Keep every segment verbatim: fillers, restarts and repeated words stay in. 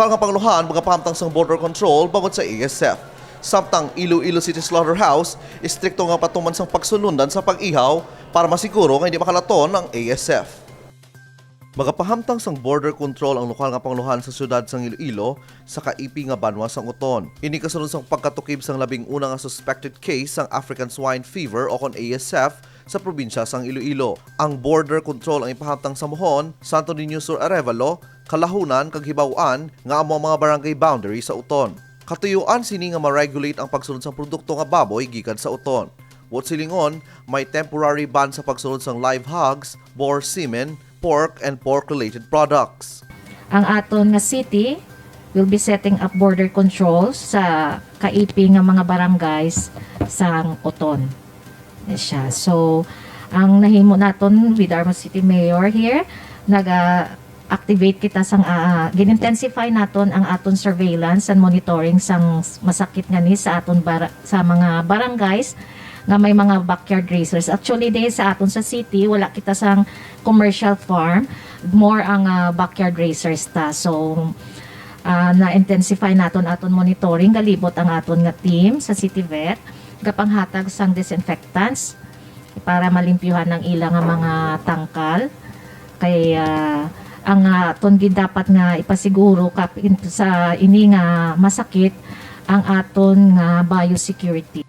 Ang pangulohan magapahamtang sang border control bangod sa A S F. Samtang Iloilo City Slaughterhouse, istrikto nga patuman sang pagsulundan sa pag-ihaw para masiguro nga hindi makalaton ang A S F. Magapahamtang sang border control ang lokal nga pangulohan sa siyudad sang Iloilo sa kaipi nga banwa sang Oton. Ini kasunod sang pagkatukib sang labing una nga suspected case sang African Swine Fever o kon A S F sa probinsya sang Iloilo. Ang border control ang ipahamtang sa Mohon, Santo Niño Sur Arevalo, Kalahunan kag Hibaw-an nga amo ang mga barangay boundary sa Oton. Katuyuan sini nga ma-regulate ang pagsulod sang produkto nga baboy gikan sa Oton. Buot silingon, may temporary ban sa pagsulod sang live hogs, boar semen, pork, and pork-related products. Ang aton nga city will be setting up border controls sa kaipi nga mga barangays sang Oton. Siya. So, ang nahimo naton with our city mayor here, naga-activate kita sang, ah, gin-intensify naton ang aton surveillance and monitoring sang masakit nga ni sa aton bara-, sa mga barangays nga may mga backyard raisers. Actually, diri sa aton sa city, wala kita sang commercial farm, more ang, ah, backyard raisers ta. So, ah, na-intensify naton aton monitoring, galibot ang aton nga team sa City Vet, gapanghatag sang disinfectants para malimpyuhan ang ila nga mga tangkal. Kay, ah, ang, ah, aton gid dapat nga ipasiguro kap-, in-, sa ini nga masakit ang aton nga biosecurity.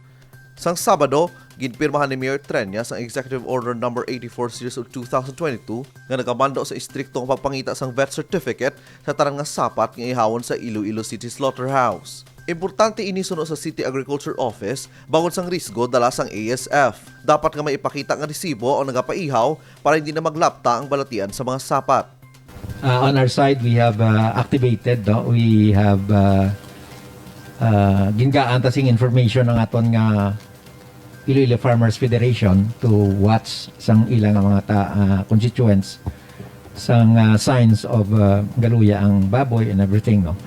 Sang Sabado, ginpirmahan ni Mayor Treñas ang Executive Order Number eighty-four Series of two thousand twenty-two nga nagamando sa istrikto nga pagpangita sang vet certificate sa tanan nga sapat nga ihawon sa Iloilo City Slaughterhouse. Importante ini suno sa City Agriculture Office bangod sang risgo dala sang A S F. Dapat nga may ipakita nga resibo ang nagapaihaw para hindi na maglapta ang balatian sa mga sapat. Uh, on our side, we have, uh, activated, no? We have, uh, uh, gingaan ta sing information ang aton nga Iloilo Farmers Federation to watch sang ilang mga ta-, uh, constituents sang, uh, signs of, uh, galuya ang baboy and everything, no?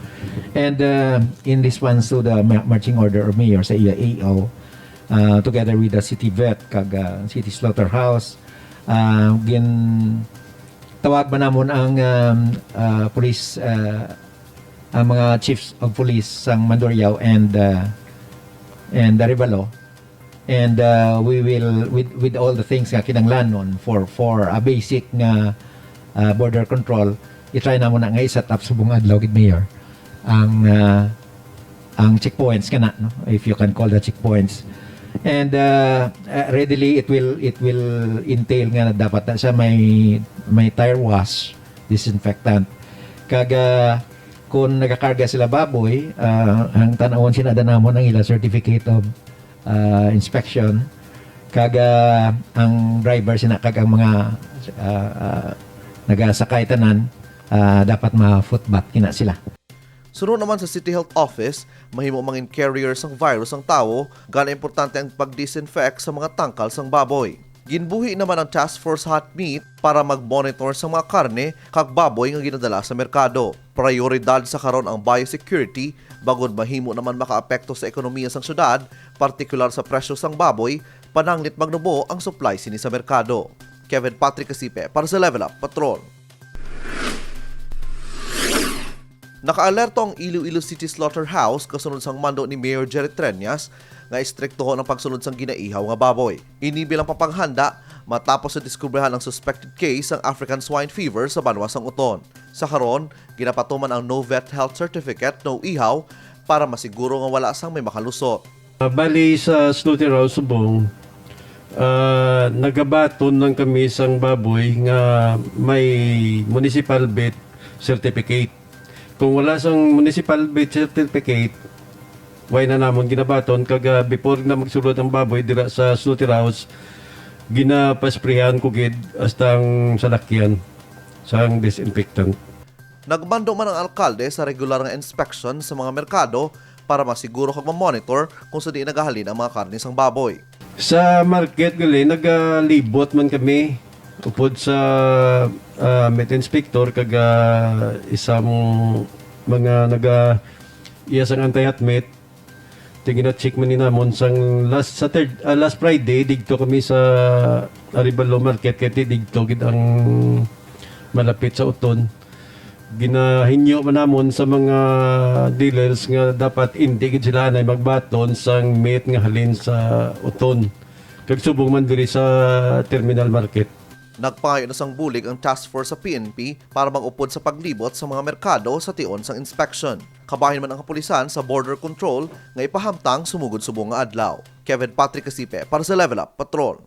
And, uh, in response to the ma-, marching order of mayor sa iya A O, uh, together with the city vet kag, uh, city slaughterhouse, uh, gin tawag man namon ang, um, uh, police, uh, ang mga chiefs of police sang Mandurriao and, uh, and Arevalo. And, uh, we will, with, with all the things nga kinahanglanon for, for a basic nga, uh, border control, i-try namon na nga i-set up subong adlaw gid, Mayor, ang, uh, ang checkpoints kana, no? If you can call the checkpoints. And, uh, uh, readily it will, it will entail nga dapat na siya may, may tire wash, disinfectant. Kag, uh, kung nagakarga sila baboy, uh, ang tan-awon sina da namon ang ila certificate of, uh, inspection. Kag, uh, ang driver sina kag ang mga, uh, uh, nagasakay tanan, uh, dapat ma-foot bath kina sila. Suno naman sa City Health Office, mahimo mangin carrier sang virus ang tawo, gana importante ang pag-disinfect sa mga tangkal sang baboy. Ginbuhi naman ang Task Force Hot Meat para mag-monitor sa mga karne kag baboy nga ginadala sa merkado. Prioridad sa karon ang biosecurity, bangod mahimo naman makaapekto sa ekonomiya sang syudad, partikular sa presyo sang baboy, pananglit magnubo ang supply sini sa merkado. Kevin Patrick Casipe para sa Level Up Patrol. Nakaalerto ang Iloilo City Slaughterhouse kasunod sang mando ni Mayor Jerry Treñas nga istriktohon ang pagsulod sang ginaihaw nga baboy. Ini bilang papanghanda matapos na diskubrihan ang suspected case sang African Swine Fever sa banwa sang Oton. Sa karon, ginapatuman ang No Vet Health Certificate, No Ihaw, para masiguro nga wala sang may makalusot. Ah, bali sa slaughterhouse subong, ah, nagabaton lang kami sang baboy nga may municipal vet certificate. Kung wala sang municipal vet certificate, way na namon ginabaton kag, ah, before na magsulod ang baboy dira sa slaughterhouse, ginapasprehan ko gid hasta ang salakyan sang disinfectant. Nagmando man ang alkalde sa regular nga inspection sa mga merkado para masiguro kag ma-monitor kung sa diin nagahalin ang mga karne sang baboy. Sa market gali, nagalibot man kami upod sa, ah, meat inspector kag, ah, isang mga naga-iya sang anti-hot meat. Ti gina-check man ni namon sang last Saturday, ah, last Friday, digto kami sa Arevalo Market, kay ti digto gid ang malapit sa Oton. Ginahinyo man namon sa mga dealers nga dapat indi gid sila anay magbaton sang meat nga halin sa uton, kag subong man diri sa terminal market. Nagpangayo na sang bulig ang task force sa P N P para mag-upod sa paglibot sa mga merkado sa tion sang inspection. Kabahin man ang kapulisan sa border control nga ipahamtang sumugod subong nga adlaw. Kevin Patrick Casipe para sa Level Up Patrol.